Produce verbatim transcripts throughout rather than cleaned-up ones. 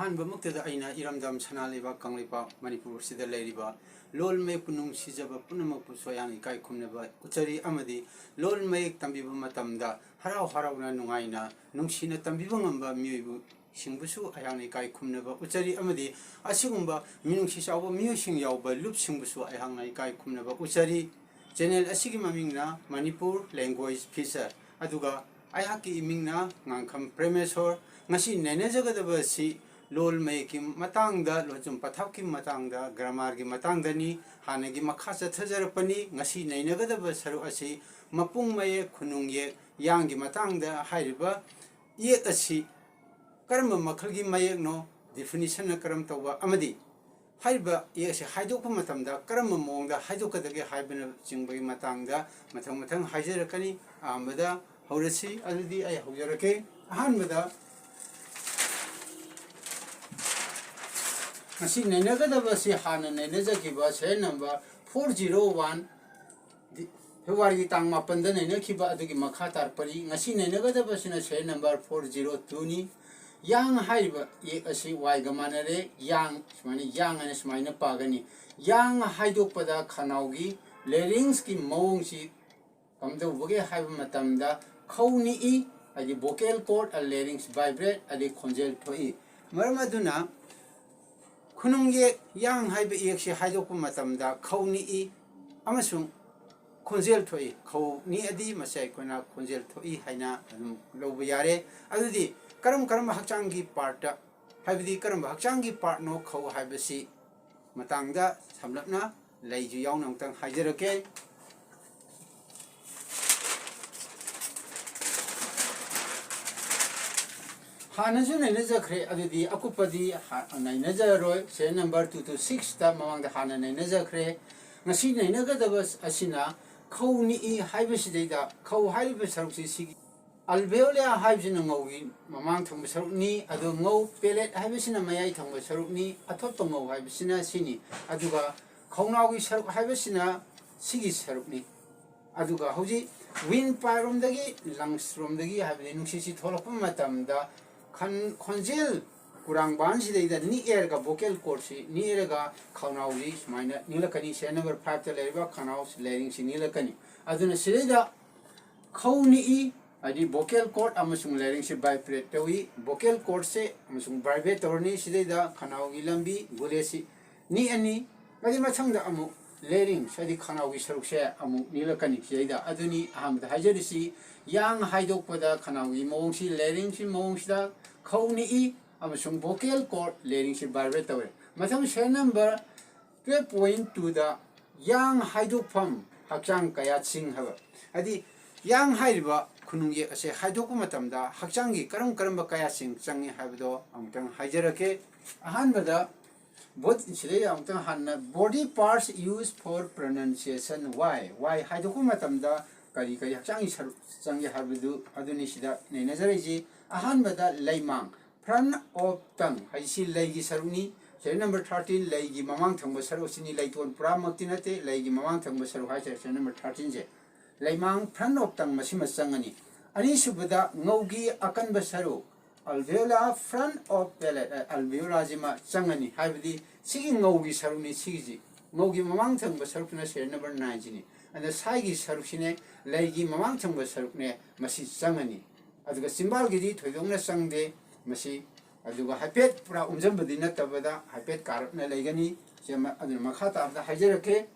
ꯑꯍꯥꯟꯕꯃꯛꯇꯗ ꯑꯩꯅ ꯏꯔꯝꯗꯝ ꯁꯅꯥ ꯂꯩꯕꯥꯛ ꯀꯪꯂꯩꯄꯥꯛ ꯃꯅꯤꯄꯨꯔꯁꯤꯗ ꯂꯩꯔꯤꯕ ꯂꯣꯜ ꯃꯌꯦꯛꯄꯨ ꯅꯨꯡꯁꯤꯖꯕ ꯄꯨꯝꯅꯃꯛꯄꯨꯁꯨ ꯑꯩꯍꯥꯛꯅ ꯏꯀꯥꯏ ꯈꯨꯝꯅꯕ ꯎꯠꯆꯔꯤ꯫ ꯑꯃꯗꯤ ꯂꯣꯜ ꯃꯌꯦꯛ ꯇꯝꯕꯤꯕ ꯃꯇꯝꯗ ꯍꯔꯥꯎ ꯍꯔꯥꯎꯅ ꯅꯨꯡꯉꯥꯏꯅ ꯅꯨꯡꯁꯤꯅ ꯇꯝꯕꯤꯕ ꯉꯝꯕ ꯃꯤꯑꯣꯏꯕꯁꯤꯡꯕꯨꯁꯨ ꯑꯩꯍꯥꯛꯅ ꯏꯀꯥꯏ ꯈꯨꯝꯅꯕ ꯎꯠꯆꯔꯤ꯫ ꯑꯃꯗꯤ ꯑꯁꯤꯒꯨꯝꯕ ꯃꯤꯅꯨꯡꯁꯤ ꯆꯥꯎꯕ ꯃꯤꯑꯣꯏꯁꯤꯡ ꯌꯥꯎꯕ ꯂꯨꯞꯁꯤꯡꯕꯨꯁꯨ ꯑꯩꯍꯥꯛꯅ ꯏꯀꯥꯏ ꯈꯨꯝꯅꯕ ꯎꯠꯆꯔꯤ꯫ ꯆꯦꯅꯦꯜ ꯑꯁꯤꯒꯤ ꯃꯃꯤꯡꯅ ꯃꯅꯤꯄꯨꯔ ꯂꯦꯡꯒ꯭ꯋꯦꯖ ꯐꯤꯆꯔ, ꯑꯗꯨꯒ ꯑꯩꯍꯥꯛꯀꯤ ꯏꯃꯤꯡꯅ ꯉꯥꯡꯈꯝ ꯄ꯭ꯔꯦꯃꯦꯁꯣꯔ꯫ ꯉꯁꯤ ꯅꯩꯅꯖꯒꯗꯕ ꯑꯁꯤ ꯂꯣꯜ ꯃꯌꯦꯛꯀꯤ ꯃꯇꯥꯡꯗ, ꯂꯣꯟꯆꯨꯝ ꯄꯊꯥꯞꯀꯤ ꯃꯇꯥꯡꯗ, ꯒ꯭ꯔꯥꯃꯥꯔꯒꯤ ꯃꯇꯥꯡꯗꯅꯤ꯫ ꯍꯥꯟꯅꯒꯤ ꯃꯈꯥ ꯆꯠꯊꯖꯔꯛꯄꯅꯤ꯫ ꯉꯁꯤ ꯅꯩꯅꯒꯗꯕ ꯁꯔꯨꯛ ꯑꯁꯤ ꯃꯄꯨꯡ ꯃꯌꯦꯛ, ꯈꯨꯅꯨꯡ ꯌꯦꯛ, ꯌꯥꯡꯒꯤ ꯃꯇꯥꯡꯗ ꯍꯥꯏꯔꯤꯕ ꯏꯌꯦꯛ ꯑꯁꯤ ꯀꯔꯝꯕ ꯃꯈꯜꯒꯤ ꯃꯌꯦꯛꯅꯣ, ꯗꯤꯐꯤꯅꯤꯁꯟꯅ ꯀꯔꯝ ꯇꯧꯕ, ꯑꯃꯗꯤ ꯍꯥꯏꯔꯤꯕ ꯏꯌꯦꯛ ꯑꯁꯤ ꯍꯥꯏꯗꯣꯛꯄ ꯃꯇꯝꯗ ꯀꯔꯝꯕ ꯃꯑꯣꯡꯗ ꯍꯥꯏꯗꯣꯛꯀꯗꯒꯦ ꯍꯥꯏꯕꯅꯆꯤꯡꯕꯒꯤ ꯃꯇꯥꯡꯗ ꯃꯊꯪ ꯃꯊꯪ ꯍꯥꯏꯖꯔꯛꯀꯅꯤ꯫ ꯑꯍꯥꯟꯕꯗ ꯍꯧꯔꯁꯤ, ꯑꯗꯨꯗꯤ ꯑꯩ ꯍꯧꯖꯔꯛꯀꯦ꯫ ꯑꯍꯥꯟꯕꯗ ꯉꯁꯤ ꯅꯩꯅꯒꯗꯕ ꯑꯁꯤ ꯍꯥꯟꯅ ꯅꯩꯅꯖꯈꯤꯕ serial number four zero one, ꯗꯤ-, ꯐꯦꯕ꯭ꯔꯨꯋꯥꯔꯤꯒꯤ ꯇꯥꯡ ꯃꯥꯄꯟꯗ ꯅꯩꯅꯈꯤꯕ ꯑꯗꯨꯒꯤ ꯃꯈꯥ ꯇꯥꯔꯛꯄꯅꯤ꯫ ꯉꯁꯤ ꯅꯩꯅꯒꯗꯕꯁꯤꯅ serial number four zero two ꯅꯤ꯫ ꯌꯥꯡ ꯍꯥꯏꯔꯤꯕ ꯏꯌꯦꯛ ꯑꯁꯤ ꯋꯥꯏꯒ ꯃꯥꯟꯅꯔꯦ꯫ ꯌꯥꯡ ꯁꯨꯃꯥꯏꯅ, ꯌꯥꯡ ꯍꯥꯏꯅ ꯁꯨꯃꯥꯏꯅ ꯄꯥꯒꯅꯤ꯫ ꯌꯥꯡ ꯍꯥꯏꯗꯣꯛꯄꯗ ꯈꯅꯥꯎꯒꯤ larynx ꯀꯤ ꯃꯑꯣꯡꯁꯤ ꯀꯝꯗꯧꯕꯒꯦ ꯍꯥꯏꯕ ꯃꯇꯝꯗ ꯈꯧ ꯅꯤꯛꯏ, ꯍꯥꯏꯗꯤ vocal cord, larynx vibrate, ꯑꯗꯩ ꯈꯣꯟꯖꯦꯜ ꯊꯣꯛꯏ꯫ ꯃꯔꯝ ꯑꯗꯨꯅ ꯈꯨꯅꯨꯡ ꯌꯦꯛ ꯌꯥꯡ ꯍꯥꯏꯕ ꯏꯌꯦꯛꯁꯤ ꯍꯥꯏꯗꯣꯛꯄ ꯃꯇꯝꯗ ꯈꯧ ꯅꯤꯛꯏ ꯑꯃꯁꯨꯡ ꯈꯣꯟꯖꯦꯜ ꯊꯣꯛꯏ꯫ ꯈꯧ ꯅꯤꯛꯑꯗꯤ ꯃꯁꯤ ꯑꯩꯈꯣꯏꯅ ꯈꯣꯟꯖꯦꯜ ꯊꯣꯛꯏ ꯍꯥꯏꯅ ꯑꯗꯨꯝ ꯂꯧꯕ ꯌꯥꯔꯦ꯫ ꯑꯗꯨꯗꯤ ꯀꯔꯝ ꯀꯔꯝꯕ ꯍꯛꯆꯥꯡꯒꯤ ꯄꯥꯔꯠꯇ, ꯍꯥꯏꯕꯗꯤ ꯀꯔꯝꯕ ꯍꯛꯆꯥꯡꯒꯤ ꯄꯥꯔꯠꯅꯣ ꯈꯧ ꯍꯥꯏꯕꯁꯤ ꯃꯇꯥꯡꯗ ꯁꯝꯂꯞꯅ ꯂꯩꯁꯨ ꯌꯥꯎꯅ ꯑꯃꯨꯛꯇꯪ ꯍꯥꯏꯖꯔꯛꯀꯦ꯫ ꯍꯥꯟꯅꯁꯨ ꯅꯩꯅꯖꯈ꯭ꯔꯦ, ꯑꯗꯨꯗꯤ ꯑꯀꯨꯞꯄꯗꯤ ꯍꯥ-, ꯅꯩꯅꯖꯔꯔꯣꯏ꯫ Serial number two two six ꯇ ꯃꯃꯥꯡꯗ ꯍꯥꯟꯅ ꯅꯩꯅꯖꯈ꯭ꯔꯦ꯫ ꯉꯁꯤ ꯅꯩꯅꯒꯗꯕ ꯑꯁꯤꯅ ꯈꯧ ꯅꯤꯛꯏ ꯍꯥꯏꯕꯁꯤꯗꯩꯗ ꯈꯧ ꯍꯥꯏꯔꯤꯕ ꯁꯔꯨꯛꯁꯤ ꯁꯤꯒꯤ alveoli ꯍꯥꯏꯕꯁꯤꯅ ꯉꯧꯒꯤ ꯃꯃꯥꯡ ꯊꯪꯕ ꯁꯔꯨꯛꯅꯤ, ꯑꯗꯨ ꯉꯧ palate ꯍꯥꯏꯕꯁꯤꯅ ꯃꯌꯥꯏ ꯊꯪꯕ ꯁꯔꯨꯛꯅꯤ, ꯑꯊꯣꯠꯄ ꯉꯧ ꯍꯥꯏꯕꯁꯤꯅ ꯁꯤꯅꯤ꯫ ꯑꯗꯨꯒ ꯈꯧꯅꯥꯎꯒꯤ ꯁꯔꯨꯛ ꯍꯥꯏꯕꯁꯤꯅ ꯁꯤꯒꯤ ꯁꯔꯨꯛꯅꯤ꯫ ꯑꯗꯨꯒ ꯍꯧꯖꯤꯛ windpipe ꯔꯣꯝꯗꯒꯤ, lungs ꯔꯣꯝꯗꯒꯤ, ꯍꯥꯏꯕꯗꯤ ꯅꯨꯡꯁꯤꯠꯁꯤ ꯊꯣꯛꯂꯛꯄ ꯃꯇꯝꯗ ꯈꯟ-, ꯈꯣꯟꯖꯦꯜ ꯀꯨꯔꯥꯡꯕꯥꯟꯁꯤꯗꯩꯗ ꯅꯤꯛꯑꯦꯔꯒ vocal cordꯁꯤ ꯅꯤꯛꯑꯦꯔꯒ ꯈꯧꯅꯥꯎꯁꯤ ꯁꯨꯃꯥꯏꯅ ꯅꯤꯛꯂꯛꯀꯅꯤ꯫ Serial number fiveꯇ ꯂꯩꯔꯤꯕ ꯈꯧꯅꯥꯎ ꯂꯩꯔꯤꯡꯁꯤ ꯅꯤꯛꯂꯛꯀꯅꯤ꯫ ꯑꯗꯨꯅ ꯁꯤꯗꯩꯗ ꯈꯧ ꯅꯤꯛꯏ, ꯍꯥꯏꯗꯤ vocal cord ꯑꯃꯁꯨꯡ ꯂꯩꯔꯤꯡꯁꯤ vibrate ꯇꯧꯏ꯫ Vocal cordꯁꯦ ꯑꯃꯁꯨꯡ vibrate ꯇꯧꯔꯅꯤ꯫ ꯁꯤꯗꯩꯗ ꯈꯅꯥꯎꯒꯤ ꯂꯝꯕꯤ, gulletꯁꯤ ꯅꯤꯛꯑꯅꯤ꯫ ꯑꯗꯩ ꯃꯊꯪꯗ ꯑꯃꯨꯛ larynx, ꯍꯥꯏꯗꯤ ꯈꯅꯥꯎꯒꯤ ꯁꯔꯨꯛꯁꯦ ꯑꯃꯨꯛ ꯅꯤꯛꯂꯛꯀꯅꯤ꯫ ꯁꯤꯗꯩꯗ ꯑꯗꯨꯅꯤ ꯑꯍꯥꯟꯕꯗ ꯍꯥꯏꯖꯔꯤꯁꯤ, ꯌꯥꯡ ꯍꯥꯏꯗꯣꯛꯄꯗ ꯈꯅꯥꯎꯒꯤ ꯃꯑꯣꯡꯁꯤ, larynxꯀꯤ ꯃꯑꯣꯡꯁꯤꯗ ꯈꯧ ꯅꯤꯛꯏ ꯑꯃꯁꯨꯡ vocal cord, larynxꯁꯤ vibrate ꯇꯧꯋꯦ꯫ ꯃꯊꯪ serial number twelve point twoꯗ ꯌꯥꯡ ꯍꯥꯏꯗꯣꯛꯐꯝ ꯍꯛꯆꯥꯡ ꯀꯌꯥꯠꯁꯤꯡ ꯍꯥꯏꯕ, ꯍꯥꯏꯗꯤ ꯌꯥꯡ ꯍꯥꯏꯔꯤꯕ ꯈꯨꯅꯨꯡ ꯌꯦꯛ ꯑꯁꯦ ꯍꯥꯏꯗꯣꯛꯄ ꯃꯇꯝꯗ ꯍꯛꯆꯥꯡꯒꯤ ꯀꯔꯝ ꯀꯔꯝꯕ ꯀꯌꯥꯠꯁꯤꯡ ꯆꯪꯉꯤ ꯍꯥꯏꯕꯗꯣ ꯑꯃꯨꯛꯇꯪ ꯍꯥꯏꯖꯔꯛꯀꯦ꯫ ꯑꯍꯥꯟꯕꯗ ꯕꯣꯠ-, ꯁꯤꯗꯩꯗ ꯑꯃꯨꯛꯇꯪ ꯍꯥꯟꯅ body parts used for pronunciation, ꯋꯥꯏ, ꯋꯥꯏ ꯍꯥꯏꯗꯣꯛꯄ ꯃꯇꯝꯗ ꯀꯔꯤ ꯀꯔꯤ ꯍꯛꯆꯥꯡꯒꯤ ꯁꯔꯨꯛ ꯆꯪꯒꯦ ꯍꯥꯏꯕꯗꯨ ꯑꯗꯨꯅꯤ ꯁꯤꯗ ꯅꯩꯅꯖꯔꯛꯏꯁꯤ꯫ ꯑꯍꯥꯟꯕꯗ ꯂꯩꯃꯥꯡ, front of tongue, ꯍꯥꯏꯗꯤ ꯁꯤ ꯂꯩꯒꯤ ꯁꯔꯨꯛꯅꯤ꯫ Serial number thirteen, ꯂꯩꯒꯤ ꯃꯃꯥꯡ ꯊꯪꯕ ꯁꯔꯨꯛ ꯑꯁꯤꯅꯤ꯫ ꯂꯩꯇꯣꯟ ꯄꯨꯔꯥꯃꯛꯇꯤ ꯅꯠꯇꯦ, ꯂꯩꯒꯤ ꯃꯃꯥꯡ ꯊꯪꯕ ꯁꯔꯨꯛ ꯍꯥꯏꯇꯥꯔꯦ, serial number thirteenꯁꯦ꯫ ꯂꯩꯃꯥꯡ, front of tongue, ꯃꯁꯤꯃ ꯆꯪꯉꯅꯤ꯫ ꯑꯅꯤꯁꯨꯕꯗ ꯉꯧꯒꯤ ꯑꯀꯟꯕ ꯁꯔꯨꯛ, alveolar, front of palate, ꯑ, alveolarꯁꯤꯃ ꯆꯪꯉꯅꯤ꯫ ꯍꯥꯏꯕꯗꯤ ꯁꯤꯒꯤ ꯉꯧꯒꯤ ꯁꯔꯨꯛꯅꯤ, ꯁꯤꯒꯤꯁꯤ ꯉꯧꯒꯤ ꯃꯃꯥꯡ ꯊꯪꯕ ꯁꯔꯨꯛꯇꯨꯅ serial number nineꯁꯤꯅꯤ꯫ ꯑꯗ ꯁꯥꯏꯒꯤ ꯁꯔꯨꯛꯁꯤꯅꯦ, ꯂꯩꯒꯤ ꯃꯃꯥꯡ ꯊꯪꯕ ꯁꯔꯨꯛꯅꯦ, ꯃꯁꯤ ꯆꯪꯉꯅꯤ꯫ ꯑꯗꯨꯒ ꯆꯤꯝꯕꯥꯜꯒꯤꯗꯤ ꯊꯣꯏꯗꯣꯛꯅ ꯆꯪꯗꯦ ꯃꯁꯤ꯫ ꯑꯗꯨꯒ ꯍꯥꯏꯐꯦꯠ ꯄꯨꯔꯥ ꯎꯝꯖꯟꯕꯗꯤ ꯅꯠꯇꯕꯗ ꯍꯥꯏꯐꯦꯠ ꯀꯥꯔꯞꯅ ꯂꯩꯒꯅꯤ꯫ ꯁꯤ ꯑꯃ, ꯑꯗꯨꯅ ꯃꯈꯥ ꯇꯥꯕꯗ ꯍꯥꯏꯖꯔꯛꯀꯦ꯫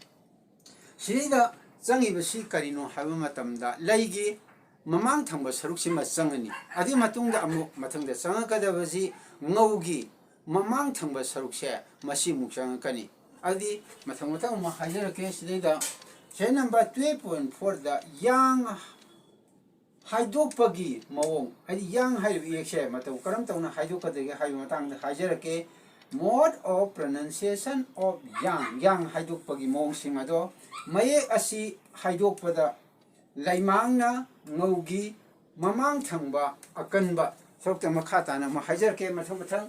ꯁꯤꯗꯩꯗ ꯆꯪꯉꯤꯕꯁꯤ ꯀꯔꯤꯅꯣ ꯍꯥꯏꯕ ꯃꯇꯝꯗ ꯂꯩꯒꯤ ꯃꯃꯥꯡ ꯊꯪꯕ ꯁꯔꯨꯛꯁꯤꯃ ꯆꯪꯉꯅꯤ꯫ ꯑꯗꯨꯒꯤ ꯃꯇꯨꯡꯗ ꯑꯃꯨꯛ ꯃꯊꯪꯗ ꯆꯪꯉꯛꯀꯗꯕꯁꯤ ꯉꯧꯒꯤ ꯃꯃꯥꯡ ꯊꯪꯕ ꯁꯔꯨꯛꯁꯦ ꯃꯁꯤꯃꯨꯛ ꯆꯪꯉꯛꯀꯅꯤ꯫ ꯑꯗꯨꯗꯤ ꯃꯊꯪ ꯃꯊꯪ ꯑꯃ ꯍꯥꯏꯖꯔꯛꯀꯦ꯫ ꯁꯤꯗꯩꯗ serial number twelve point fourꯗ ꯌꯥꯡ ꯍꯥꯏꯗꯣꯛꯄꯒꯤ ꯃꯑꯣꯡ, ꯍꯥꯏꯗꯤ ꯌꯥꯡ ꯍꯥꯏꯔꯤꯕ ꯏꯌꯦꯛꯁꯦ ꯃꯇꯧ ꯀꯔꯝ ꯇꯧꯅ ꯍꯥꯏꯗꯣꯛꯀꯗꯒꯦ ꯍꯥꯏꯕꯒꯤ ꯃꯇꯥꯡꯗ ꯍꯥꯏꯖꯔꯛꯀꯦ꯫ Mode of pronunciation of ꯌꯥꯡ, ꯌꯥꯡ ꯍꯥꯏꯗꯣꯛꯄꯒꯤ ꯃꯑꯣꯡꯁꯤꯡ ꯑꯗꯣ, ꯃꯌꯦꯛ ꯑꯁꯤ ꯍꯥꯏꯗꯣꯛꯄꯗ ꯂꯩꯃꯥꯡꯅ ꯉꯧꯒꯤ ꯃꯃꯥꯡ ꯊꯪꯕ ꯑꯀꯟꯕ ꯁꯔꯨꯛꯇ ꯃꯈꯥ ꯇꯥꯅ ꯑꯃꯨꯛ ꯍꯥꯏꯖꯔꯛꯀꯦ꯫ ꯃꯊꯪ ꯃꯊꯪ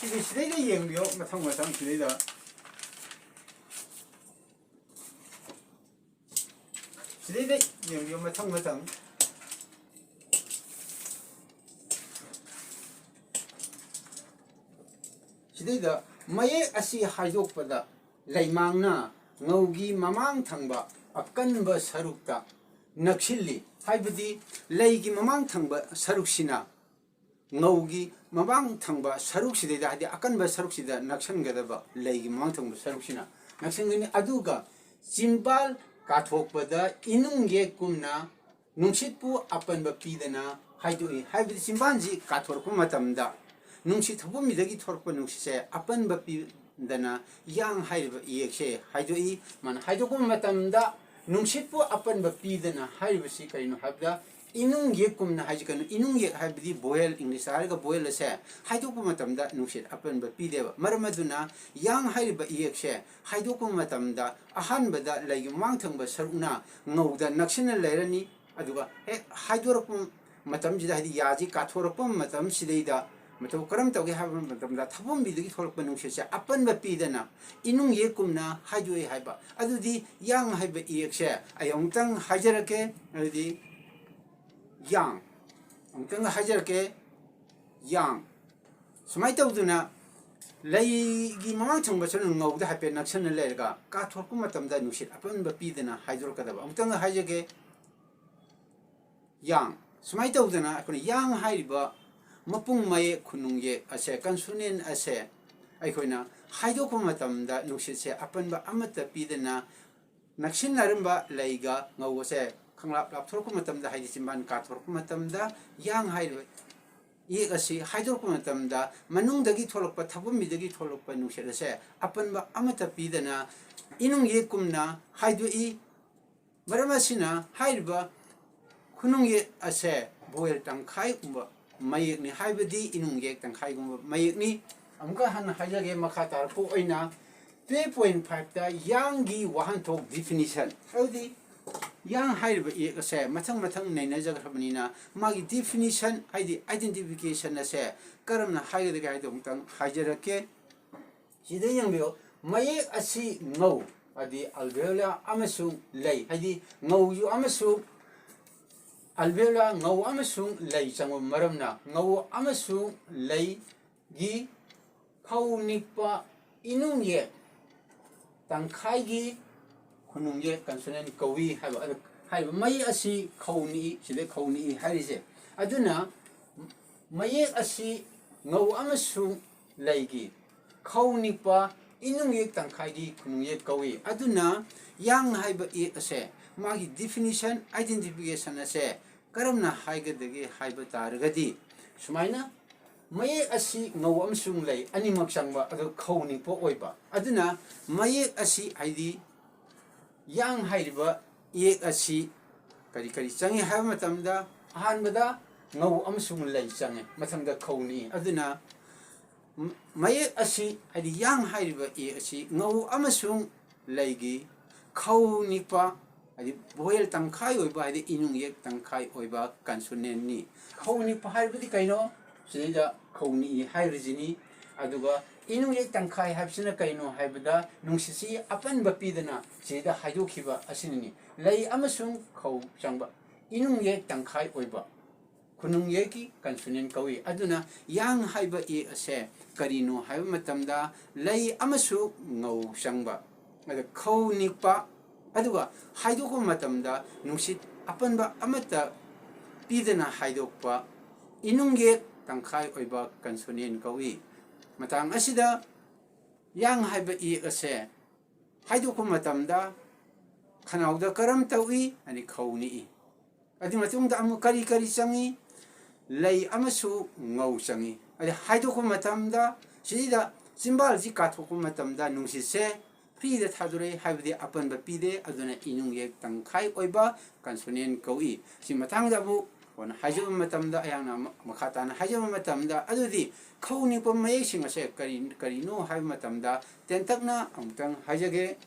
ꯁꯤꯗꯤ ꯁꯤꯗꯩꯗ ꯌꯦꯡꯕꯤꯌꯣ, ꯃꯊꯪ ꯃꯊꯪ ꯁꯤꯗꯩꯗ꯫ ꯁꯤꯗꯩꯗ ꯌꯦꯡꯕꯤꯌꯨ, ꯃꯊꯪ ꯃꯊꯪ꯫ ꯁꯤꯗꯩꯗ ꯃꯌꯦꯛ ꯑꯁꯤ ꯍꯥꯏꯗꯣꯛꯄꯗ ꯂꯩꯃꯥꯡꯅ ꯉꯧꯒꯤ ꯃꯃꯥꯡ ꯊꯪꯕ ꯑꯀꯟꯕ ꯁꯔꯨꯛꯇ ꯅꯛꯁꯤꯜꯂꯤ꯫ ꯍꯥꯏꯕꯗꯤ ꯂꯩꯒꯤ ꯃꯃꯥꯡ ꯊꯪꯕ ꯁꯔꯨꯛꯁꯤꯅ ꯉꯧꯒꯤ ꯃꯃꯥꯡ ꯊꯪꯕ ꯁꯔꯨꯛꯁꯤꯗꯩꯗ, ꯍꯥꯏꯗꯤ ꯑꯀꯟꯕ ꯁꯔꯨꯛꯁꯤꯗ ꯅꯛꯁꯟꯒꯗꯕ, ꯂꯩꯒꯤ ꯃꯃꯥꯡ ꯊꯪꯕ ꯁꯔꯨꯛꯁꯤꯅ ꯅꯛꯁꯟꯒꯅꯤ꯫ ꯑꯗꯨꯒ ꯆꯤꯝꯕꯥꯜ ꯀꯥꯊꯣꯛꯄꯗ ꯏꯅꯨꯡ ꯌꯦꯛꯀꯨꯝꯅ ꯅꯨꯡꯁꯤꯠꯄꯨ ꯑꯄꯟꯕ ꯄꯤꯗꯅ ꯍꯥꯏꯗꯣꯛꯏ꯫ ꯍꯥꯏꯕꯗꯤ ꯆꯤꯝꯕꯥꯜꯁꯤ ꯀꯥꯊꯣꯔꯛꯄ ꯃꯇꯝꯗ ꯅꯨꯡꯁꯤꯠ ꯊꯧꯕꯨꯝꯕꯤꯗꯒꯤ ꯊꯣꯔꯛꯄ ꯅꯨꯡꯁꯤꯠꯁꯦ ꯑꯄꯟꯕ ꯄꯤꯗꯅ ꯌꯥꯡ ꯍꯥꯏꯔꯤꯕ ꯏꯌꯦꯛꯁꯦ ꯍꯥꯏꯗꯣꯛꯏ꯫ ꯃꯥꯅ ꯍꯥꯏꯗꯣꯛꯄ ꯃꯇꯝꯗ ꯅꯨꯡꯁꯤꯠꯄꯨ ꯑꯄꯟꯕ ꯄꯤꯗꯅ ꯍꯥꯏꯔꯤꯕꯁꯤ ꯀꯔꯤꯅꯣ ꯍꯥꯏꯕꯗ, ꯏꯅꯨꯡ ꯌꯦꯛꯀꯨꯝꯅ ꯍꯥꯏꯁꯤ ꯀꯩꯅꯣ? ꯏꯅꯨꯡ ꯌꯦꯛ ꯍꯥꯏꯕꯗꯤ vowel, ꯏꯪꯂꯤꯁꯇ ꯍꯥꯏꯔꯒ vowel ꯑꯁꯦ ꯍꯥꯏꯗꯣꯛꯄ ꯃꯇꯝꯗ ꯅꯨꯡꯁꯤꯠ ꯑꯄꯟꯕ ꯄꯤꯗꯦꯕ꯫ ꯃꯔꯝ ꯑꯗꯨꯅ ꯌꯥꯡ ꯍꯥꯏꯔꯤꯕ ꯏꯌꯦꯛꯁꯦ ꯍꯥꯏꯗꯣꯛꯄ ꯃꯇꯝꯗ ꯑꯍꯥꯟꯕꯗ ꯂꯩꯒꯤ ꯃꯃꯥꯡ ꯊꯪꯕ ꯁꯔꯨꯛꯅ ꯉꯧꯗ ꯅꯛꯁꯤꯟꯅ ꯂꯩꯔꯅꯤ꯫ ꯑꯗꯨꯒ ꯍꯦꯛ ꯍꯥꯏꯗꯣꯔꯛꯄ ꯃꯇꯝꯁꯤꯗ, ꯍꯥꯏꯗꯤ ꯌꯥꯁꯤ ꯀꯥꯊꯣꯔꯛꯄ ꯃꯇꯝꯁꯤꯗꯩꯗ ꯃꯇꯧ ꯀꯔꯝ ꯇꯧꯒꯦ ꯍꯥꯏꯕ ꯃꯇꯝꯗ, ꯊꯧꯕꯨꯝꯕꯤꯗꯒꯤ ꯊꯣꯛꯂꯛꯄ ꯅꯨꯡꯁꯤꯠꯁꯦ ꯑꯄꯟꯕ ꯄꯤꯗꯅ ꯏꯅꯨꯡ ꯌꯦꯛꯀꯨꯝꯅ ꯍꯥꯏꯗꯣꯛꯏ ꯍꯥꯏꯕ꯫ ꯑꯗꯨꯗꯤ ꯌꯥꯡ ꯍꯥꯏꯕ ꯏꯌꯦꯛꯁꯦ ꯑꯩ ꯑꯃꯨꯛꯇꯪ ꯍꯥꯏꯖꯔꯛꯀꯦ꯫ ꯑꯗꯨꯗꯤ ꯌꯥꯡ, ꯑꯃꯨꯛꯇꯪ ꯍꯥꯏꯖꯔꯛꯀꯦ, ꯌꯥꯡ꯫ ꯁꯨꯃꯥꯏꯅ ꯇꯧꯗꯅ ꯂꯩꯒꯤ ꯃꯃꯥꯡ ꯊꯪꯕ ꯁꯔꯨꯛ ꯉꯧꯗ ꯍꯥꯏꯐꯦꯠ ꯅꯛꯁꯟꯅ ꯂꯩꯔꯒ ꯀꯥꯊꯣꯔꯛꯄ ꯃꯇꯝꯗ ꯅꯨꯡꯁꯤꯠ ꯑꯄꯟꯕ ꯄꯤꯗꯅ ꯍꯥꯏꯗꯣꯔꯛꯀꯗꯕ꯫ ꯑꯃꯨꯛꯇꯪ ꯍꯥꯏꯖꯒꯦ, ꯌꯥꯡ꯫ ꯁꯨꯃꯥꯏꯅ ꯇꯧꯗꯅ ꯑꯩꯈꯣꯏꯅ ꯌꯥꯡ ꯍꯥꯏꯔꯤꯕ ꯃꯄꯨꯡ ꯃꯌꯦꯛ ꯈꯨꯅꯨꯡ ꯌꯦꯛ ꯑꯁꯦ, consonant ꯑꯁꯦ ꯑꯩꯈꯣꯏꯅ ꯍꯥꯏꯗꯣꯛꯄ ꯃꯇꯝꯗ ꯅꯨꯡꯁꯤꯠꯁꯦ ꯑꯄꯟꯕ ꯑꯃꯠꯇ ꯄꯤꯗꯅ ꯅꯛꯁꯤꯟꯅꯔꯝꯕ ꯂꯩꯒ ꯉꯧ ꯑꯁꯦ ꯈꯪꯂꯥꯞ ꯂꯥꯞꯊꯣꯔꯛꯄ ꯃꯇꯝꯗ, ꯍꯥꯏꯗꯤ ꯆꯤꯝꯕꯥꯜ ꯀꯥꯊꯣꯔꯛꯄ ꯃꯇꯝꯗ ꯌꯥꯡ ꯍꯥꯏꯔꯤꯕ ꯏꯌꯦꯛ ꯑꯁꯤ ꯍꯥꯏꯗꯣꯔꯛꯄ ꯃꯇꯝꯗ ꯃꯅꯨꯡꯗꯒꯤ ꯊꯣꯛꯂꯛꯄ, ꯊꯧꯕꯨꯝꯕꯤꯗꯒꯤ ꯊꯣꯛꯂꯛꯄ ꯅꯨꯡꯁꯤꯠ ꯑꯁꯦ ꯑꯄꯟꯕ ꯑꯃꯠꯇ ꯄꯤꯗꯅ ꯏꯅꯨꯡ ꯌꯦꯛꯀꯨꯝꯅ ꯍꯥꯏꯗꯣꯛꯏ꯫ ꯃꯔꯝ ꯑꯁꯤꯅ ꯍꯥꯏꯔꯤꯕ ꯈꯨꯅꯨꯡ ꯌꯦꯛ ꯑꯁꯦ vowel ꯇꯪꯈꯥꯏꯒꯨꯝꯕ ꯃꯌꯦꯛꯅꯤ, ꯍꯥꯏꯕꯗꯤ ꯏꯅꯨꯡ ꯌꯦꯛ ꯇꯪꯈꯥꯏꯒꯨꯝꯕ ꯃꯌꯦꯛꯅꯤ꯫ ꯑꯃꯨꯛꯀ ꯍꯟꯅ ꯍꯥꯏꯖꯒꯦ, ꯃꯈꯥ ꯇꯥꯔꯛꯄ ꯑꯣꯏꯅ twelve point five ꯇ ꯌꯥꯡꯒꯤ ꯋꯥꯍꯟꯊꯣꯛ, definition, ꯑꯗꯨꯗꯤ ꯌꯥꯡ ꯍꯥꯏꯔꯤꯕ ꯏꯌꯦꯛ ꯑꯁꯦ ꯃꯊꯪ ꯃꯊꯪ ꯅꯩꯅꯖꯈ꯭ꯔꯕꯅꯤꯅ ꯃꯥꯒꯤ definition, ꯍꯥꯏꯗꯤ identification ꯑꯁꯦ ꯀꯔꯝꯅ ꯍꯥꯏꯒꯗꯒꯦ ꯍꯥꯏꯗꯣ ꯑꯃꯨꯛꯇꯪ ꯍꯥꯏꯖꯔꯛꯀꯦ꯫ ꯁꯤꯗ ꯌꯦꯡꯕꯤꯌꯨ, ꯃꯌꯦꯛ ꯑꯁꯤ ꯉꯧ, ꯍꯥꯏꯗꯤ alveolar ꯑꯃꯁꯨꯡ ꯂꯩ, ꯍꯥꯏꯗꯤ ꯉꯧꯁꯨ ꯑꯃꯁꯨꯡ alveolar, ꯉꯧ ꯑꯃꯁꯨꯡ ꯂꯩ ꯆꯪꯕ ꯃꯔꯝꯅ ꯉꯧ ꯑꯃꯁꯨꯡ ꯂꯩꯒꯤ ꯈꯧ ꯅꯤꯛꯄ ꯏꯅꯨꯡ ꯌꯦꯛ ꯇꯪꯈꯥꯏꯒꯤ ꯈꯨꯅꯨꯡ ꯌꯦꯛ consonant ꯀꯧꯏ ꯍꯥꯏꯕ꯫ ꯑꯗꯨ ꯍꯥꯏꯔꯤꯕ ꯃꯌꯦꯛ ꯑꯁꯤ ꯈꯧ ꯅꯤꯛꯏ, ꯁꯤꯗ ꯈꯧ ꯅꯤꯛꯏ ꯍꯥꯏꯔꯤꯁꯦ꯫ ꯑꯗꯨꯅ ꯃꯌꯦꯛ ꯑꯁꯤ ꯉꯧ ꯑꯃꯁꯨꯡ ꯂꯩꯒꯤ ꯈꯧ ꯅꯤꯛꯄ ꯏꯅꯨꯡ ꯌꯦꯛ ꯇꯪꯈꯥꯏꯒꯤ ꯈꯨꯅꯨꯡ ꯌꯦꯛ ꯀꯧꯏ꯫ ꯑꯗꯨꯅ ꯌꯥꯡ ꯍꯥꯏꯕ ꯌꯦꯛ ꯑꯁꯦ ꯃꯥꯒꯤ definition, identification ꯑꯁꯦ ꯀꯔꯝꯅ ꯍꯥꯏꯒꯗꯒꯦ ꯍꯥꯏꯕ ꯇꯥꯔꯒꯗꯤ, ꯁꯨꯃꯥꯏꯅ ꯃꯌꯦꯛ ꯑꯁꯤ ꯉꯧ ꯑꯃꯁꯨꯡ ꯂꯩ ꯑꯅꯤꯃꯛ ꯆꯪꯕ, ꯑꯗꯨ ꯈꯧ ꯅꯤꯛꯄ ꯑꯣꯏꯕ꯫ ꯑꯗꯨꯅ ꯃꯌꯦꯛ ꯑꯁꯤ, ꯍꯥꯏꯗꯤ ꯌꯥꯡ ꯍꯥꯏꯔꯤꯕ ꯌꯦꯛ ꯑꯁꯤ ꯀꯔꯤ ꯀꯔꯤ ꯆꯪꯏ ꯍꯥꯏꯕ ꯃꯇꯝꯗ, ꯑꯍꯥꯟꯕꯗ ꯉꯧ ꯑꯃꯁꯨꯡ ꯂꯩ ꯆꯪꯉꯦ, ꯃꯊꯪꯗ ꯈꯧ ꯅꯤꯛꯏ꯫ ꯑꯗꯨꯅ ꯃ-, ꯃꯌꯦꯛ ꯑꯁꯤ, ꯍꯥꯏꯗꯤ ꯌꯥꯡ ꯍꯥꯏꯔꯤꯕ ꯌꯦꯛ ꯑꯁꯤ ꯉꯧ ꯑꯃꯁꯨꯡ ꯂꯩꯒꯤ ꯈꯧ ꯅꯤꯛꯄ, ꯍꯥꯏꯗꯤ vowel ꯇꯪꯈꯥꯏ ꯑꯣꯏꯕ, ꯍꯥꯏꯗꯤ ꯏꯅꯨꯡ ꯌꯦꯛ ꯇꯪꯈꯥꯏ ꯑꯣꯏꯕ consonantꯅꯤ꯫ ꯈꯧ ꯅꯤꯛꯄ ꯍꯥꯏꯕꯗꯤ ꯀꯩꯅꯣ? ꯁꯤꯗꯩꯗ ꯈꯧ ꯅꯤꯛꯏ ꯍꯥꯏꯔꯤꯁꯤꯅꯤ꯫ ꯑꯗꯨꯒ ꯏꯅꯨꯡ ꯌꯦꯛ ꯇꯪꯈꯥꯏ ꯍꯥꯏꯕꯁꯤꯅ ꯀꯩꯅꯣ ꯍꯥꯏꯕꯗ, ꯅꯨꯡꯁꯤꯠꯁꯤ ꯑꯄꯟꯕ ꯄꯤꯗꯅ ꯁꯤꯗ ꯍꯥꯏꯗꯣꯛꯈꯤꯕ ꯑꯁꯤꯅꯅꯤ꯫ ꯂꯩ ꯑꯃꯁꯨꯡ ꯈꯧ ꯆꯪꯕ ꯏꯅꯨꯡ ꯌꯦꯛ ꯇꯪꯈꯥꯏ ꯑꯣꯏꯕ ꯈꯨꯅꯨꯡ ꯌꯦꯛꯀꯤ consonant ꯀꯧꯏ꯫ ꯑꯗꯨꯅ ꯌꯥꯡ ꯍꯥꯏꯕ ꯌꯦꯛ ꯑꯁꯦ ꯀꯔꯤꯅꯣ ꯍꯥꯏꯕ ꯃꯇꯝꯗ, ꯂꯩ ꯑꯃꯁꯨ ꯉꯧ ꯆꯪꯕ, ꯑꯗ ꯈꯧ ꯅꯤꯛꯄ, ꯑꯗꯨꯒ ꯍꯥꯏꯗꯣꯛꯄ ꯃꯇꯝꯗ ꯅꯨꯡꯁꯤꯠ ꯑꯄꯟꯕ ꯑꯃꯠꯇ ꯄꯤꯗꯅ ꯍꯥꯏꯗꯣꯛꯄ ꯏꯅꯨꯡ ꯌꯦꯛ ꯇꯪꯈꯥꯏ ꯑꯣꯏꯕ consonant ꯀꯧꯏ꯫ ꯃꯇꯥꯡ ꯑꯁꯤꯗ ꯌꯥꯡ ꯍꯥꯏꯕ ꯌꯦꯛ ꯑꯁꯦ ꯍꯥꯏꯗꯣꯛꯄ ꯃꯇꯝꯗ ꯈꯅꯥꯎꯗ ꯀꯔꯝ ꯇꯧꯏ? ꯑꯅꯤ ꯈꯧ ꯅꯤꯛꯏ꯫ ꯑꯗꯨꯒꯤ ꯃꯇꯨꯡꯗ ꯑꯃꯨꯛ ꯀꯔꯤ ꯀꯔꯤ ꯆꯪꯏ? ꯂꯩ ꯑꯃꯁꯨ ꯉꯧ ꯆꯪꯏ꯫ ꯑꯗ ꯍꯥꯏꯗꯣꯛꯄ ꯃꯇꯝꯗ, ꯁꯤꯗ ꯆꯤꯝꯕꯥꯜꯁꯤ ꯀꯥꯊꯣꯛꯄ ꯃꯇꯝꯗ ꯅꯨꯡꯁꯤꯠꯁꯦ freeꯗ ꯊꯥꯗꯣꯔꯛꯏ, ꯍꯥꯏꯕꯗꯤ ꯑꯄꯟꯕ ꯄꯤꯗꯦ, ꯑꯗꯨꯅ ꯏꯅꯨꯡ ꯌꯦꯛ ꯇꯪꯈꯥꯏ ꯑꯣꯏꯕ consonant ꯀꯧꯏ꯫ ꯁꯤ ꯃꯇꯥꯡꯗ ꯑꯃꯨꯛ ꯀꯣꯟꯅ ꯍꯥꯏꯖꯕ ꯃꯇꯝꯗ, ꯑꯩꯍꯥꯛꯅ ꯑꯃ-, ꯃꯈꯥ ꯇꯥꯅ ꯍꯥꯏꯖꯕ ꯃꯇꯝꯗ, ꯑꯗꯨꯗꯤ ꯈꯧ ꯅꯤꯛꯄ ꯃꯌꯦꯛꯁꯤꯡ ꯑꯁꯦ ꯀꯔꯤ, ꯀꯔꯤꯅꯣ ꯍꯥꯏꯕ ꯃꯇꯝꯗ ꯇꯦꯟꯇꯛꯅ ꯑꯃꯨꯛꯇꯪ ꯍꯥꯏꯖꯒꯦ꯫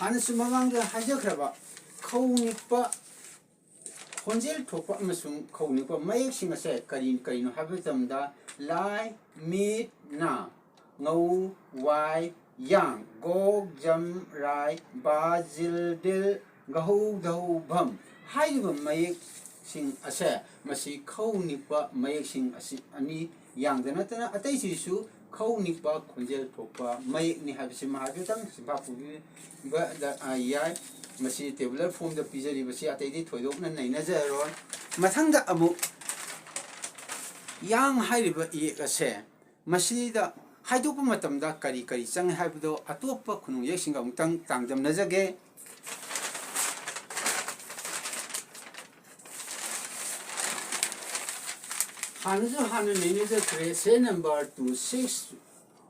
ꯍꯥꯟꯅꯁꯨ ꯃꯃꯥꯡꯗ ꯍꯥꯏꯖꯈ꯭ꯔꯕ ꯈꯧ ꯅꯤꯛꯄ, ꯈꯣꯟꯖꯦꯜ ꯊꯣꯛꯄ ꯑꯃꯁꯨꯡ ꯈꯧ ꯅꯤꯛꯄ ꯃꯌꯦꯛꯁꯤꯡ ꯑꯁꯦ ꯀꯔꯤ, ꯀꯔꯤꯅꯣ ꯍꯥꯏꯕ ꯃꯇꯝꯗ, ꯂꯥꯏ, ꯃꯤꯠ, ꯅꯥ, ꯉꯧ, ꯋꯥꯏ, ꯌꯥꯡ, ꯒꯣꯛ, ꯖꯝ, ꯔꯥꯏ, ꯕꯥ, ꯖꯤꯜ, ꯗꯤꯜ, ꯒꯍꯧ, ꯙꯧ, ꯚꯝ ꯍꯥꯏꯔꯤꯕ ꯃꯌꯦꯛ ꯁꯤꯡ ꯑꯁꯦ, ꯃꯁꯤ ꯈꯧ ꯅꯤꯛꯄ ꯃꯌꯦꯛꯁꯤꯡ ꯑꯁꯤ ꯑꯅꯤ ꯌꯥꯡꯗ ꯅꯠꯇꯅ ꯑꯇꯩꯁꯤꯁꯨ ꯈꯧ ꯅꯤꯛꯄ ꯈꯣꯟꯖꯦꯜ ꯊꯣꯛꯄ ꯃꯌꯦꯛꯅꯤ ꯍꯥꯏꯕꯁꯤꯃ ꯍꯥꯏꯐꯦꯠꯇꯪ ꯆꯤꯟꯐꯥ ꯄꯨꯕꯤꯕꯗ, ꯑ, ꯌꯥꯏ꯫ ꯃꯁꯤ tabular formꯗ ꯄꯤꯖꯔꯤꯕꯁꯤ ꯑꯇꯩꯗꯤ ꯊꯣꯏꯗꯣꯛꯅ ꯅꯩꯅꯖꯔꯔꯣꯏ꯫ ꯃꯊꯪꯗ ꯑꯃꯨꯛ ꯌꯥꯡ ꯍꯥꯏꯔꯤꯕ ꯏꯌꯦꯛ ꯑꯁꯦ, ꯃꯁꯤꯗ ꯍꯥꯏꯗꯣꯛꯄ ꯃꯇꯝꯗ ꯀꯔꯤ ꯀꯔꯤ ꯆꯪꯏ ꯍꯥꯏꯕꯗꯣ ꯑꯇꯣꯞꯄ ꯈꯨꯅꯨꯡ ꯏꯌꯦꯛꯁꯤꯡꯒ ꯑꯃꯨꯛꯇꯪ ꯆꯥꯡꯗꯝꯅꯖꯒꯦ꯫ ꯍꯥꯟꯅꯁꯨ ꯍꯥꯟꯅ ꯅꯩꯅꯖꯈ꯭ꯔꯦ, serial number two six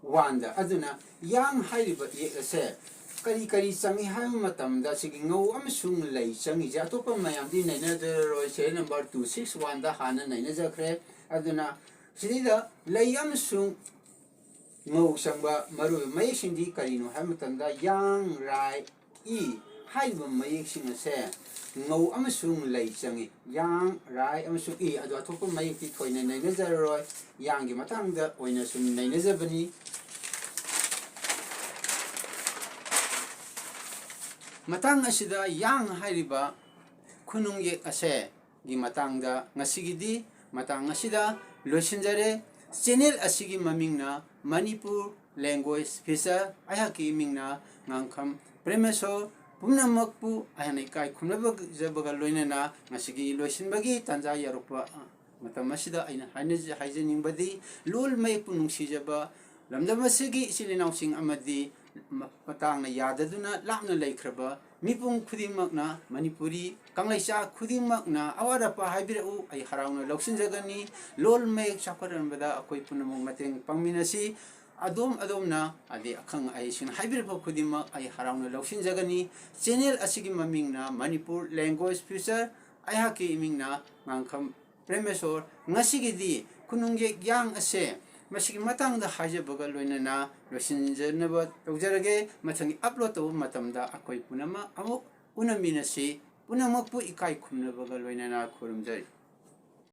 one ꯗ꯫ ꯑꯗꯨꯅ ꯌꯥꯡ ꯍꯥꯏꯔꯤꯕ ꯏꯌꯦꯛ ꯑꯁꯦ ꯀꯔꯤ ꯀꯔꯤ ꯆꯪꯏ ꯍꯥꯏꯕ ꯃꯇꯝꯗ, ꯁꯤꯒꯤ ꯉꯧ ꯑꯃꯁꯨꯡ ꯂꯩ ꯆꯪꯉꯤꯁꯦ ꯑꯇꯣꯞꯄ ꯃꯌꯥꯝꯗꯤ ꯅꯩꯅꯖꯔꯔꯣꯏ, serial number two six one ꯗ ꯍꯥꯟꯅ ꯅꯩꯅꯖꯈ꯭ꯔꯦ꯫ ꯑꯗꯨꯅ ꯁꯤꯗꯩꯗ ꯂꯩ ꯑꯃꯁꯨꯡ ꯉꯧ ꯆꯪꯕ ꯃꯔꯨꯑꯣꯏꯕ ꯃꯌꯦꯛꯁꯤꯡꯗꯤ ꯀꯔꯤꯅꯣ ꯍꯥꯏꯕ ꯃꯇꯝꯗ, ꯌꯥꯡ, ꯔꯥꯏ, ꯏ ꯍꯥꯏꯔꯤꯕ ꯃꯌꯦꯛꯁꯤꯡ ꯑꯁꯦ ꯉꯧ ꯑꯃꯁꯨꯡ ꯂꯩ ꯆꯪꯏ꯫ ꯌꯥꯡ, ꯔꯥꯏ ꯑꯃꯁꯨꯡ ꯏ꯫ ꯑꯗꯣ ꯑꯇꯣꯞꯄ ꯃꯌꯦꯛꯇꯤ ꯊꯣꯏꯅ ꯅꯩꯅꯖꯔꯔꯣꯏ, ꯌꯥꯡꯒꯤ ꯃꯇꯥꯡꯗ ꯑꯣꯏꯅ ꯁꯨꯝ ꯅꯩꯅꯖꯕꯅꯤ꯫ ꯃꯇꯥꯡ ꯑꯁꯤꯗ ꯌꯥꯡ ꯍꯥꯏꯔꯤꯕ ꯈꯨꯅꯨꯡ ꯌꯦꯛ ꯑꯁꯦ ꯒꯤ ꯃꯇꯥꯡꯗ ꯉꯁꯤꯒꯤꯗꯤ ꯃꯇꯥꯡ ꯑꯁꯤꯗ ꯂꯣꯏꯁꯤꯟꯖꯔꯦ꯫ Channel ꯑꯁꯤꯒꯤ ꯃꯃꯤꯡꯅ ꯃꯅꯤꯄꯨꯔ Language Feature, ꯑꯩꯍꯥꯛꯀꯤ ꯃꯤꯡꯅ ꯉꯥꯡꯈꯝ ꯄ꯭ꯔꯦꯃꯦꯁꯣꯔ꯫ ꯄꯨꯝꯅꯃꯛꯄꯨ ꯑꯩꯍꯥꯛꯅ ꯏꯀꯥꯏ ꯈꯨꯝꯅꯖꯕꯒ ꯂꯣꯏꯅꯅ ꯉꯁꯤꯒꯤ ꯂꯣꯏꯁꯤꯟꯕꯒꯤ ꯇꯥꯟꯖꯥ ꯌꯧꯔꯛꯄ ꯃꯇꯝ ꯑꯁꯤꯗ ꯑꯩꯅ ꯍꯥꯏꯅꯖ-, ꯍꯥꯏꯖꯅꯤꯡꯕꯗꯤ, ꯂꯣꯜ ꯃꯌꯦꯛꯄꯨ ꯅꯨꯡꯁꯤꯖꯕ ꯂꯝꯗꯝ ꯑꯁꯤꯒꯤ ꯏꯆꯤꯜ ꯏꯅꯥꯎꯁꯤꯡ ꯑꯃꯗꯤ ꯃ-, ꯃꯇꯥꯡꯅ ꯌꯥꯗꯗꯨꯅ ꯂꯥꯞꯅ ꯂꯩꯈ꯭ꯔꯕ ꯃꯤꯄꯨꯝ ꯈꯨꯗꯤꯡꯃꯛꯅ, ꯃꯅꯤꯄꯨꯔꯤ ꯀꯪꯂꯩꯆꯥ ꯈꯨꯗꯤꯡꯃꯛꯅ ꯑꯋꯥꯠ ꯑꯄꯥ ꯍꯥꯏꯕꯤꯔꯛꯎ, ꯑꯩ ꯍꯔꯥꯎꯅ ꯂꯧꯁꯤꯟꯖꯒꯅꯤ꯫ ꯂꯣꯜ ꯃꯌꯦꯛ ꯆꯥꯎꯈꯠꯍꯟꯕꯗ ꯑꯩꯈꯣꯏ ꯄꯨꯝꯅꯃꯛ ꯃꯇꯦꯡ ꯄꯥꯡꯃꯤꯟꯅꯁꯤ꯫ ꯑꯗꯣꯝ ꯑꯗꯣꯝꯅ, ꯑꯗꯩ ꯑꯈꯪ ꯑꯍꯩꯁꯤꯡꯅ ꯍꯥꯏꯕꯤꯔꯛꯄ ꯈꯨꯗꯤꯡꯃꯛ ꯑꯩ ꯍꯔꯥꯎꯅ ꯂꯧꯁꯤꯟꯖꯒꯅꯤ꯫ Channel ꯑꯁꯤꯒꯤ ꯃꯃꯤꯡꯅ ꯃꯅꯤꯄꯨꯔ Language Feature, ꯑꯩꯍꯥꯛꯀꯤ ꯏꯃꯤꯡꯅ ꯉꯥꯡꯈꯝ ꯄ꯭ꯔꯦꯃꯦꯁꯣꯔ꯫ ꯉꯁꯤꯒꯤꯗꯤ ꯈꯨꯅꯨꯡ ꯌꯦꯛ ꯌꯥꯡ ꯑꯁꯦ ꯃꯁꯤꯒꯤ ꯃꯇꯥꯡꯗ ꯍꯥꯏꯖꯕꯒ ꯂꯣꯏꯅꯅ ꯂꯣꯏꯁꯤꯟꯖꯅꯕ ꯇꯧꯖꯔꯒꯦ꯫ ꯃꯊꯪꯒꯤ upload ꯇꯧꯕ ꯃꯇꯝꯗ ꯑꯩꯈꯣꯏ ꯄꯨꯝꯅꯃꯛ ꯑꯃꯨꯛ ꯎꯅꯃꯤꯟꯅꯁꯤ꯫ ꯄꯨꯝꯅꯃꯛꯄꯨ ꯏꯀꯥꯏ ꯈꯨꯝꯅꯕꯒ ꯂꯣꯏꯅꯅ ꯈꯨꯔꯨꯝꯖꯔꯤ꯫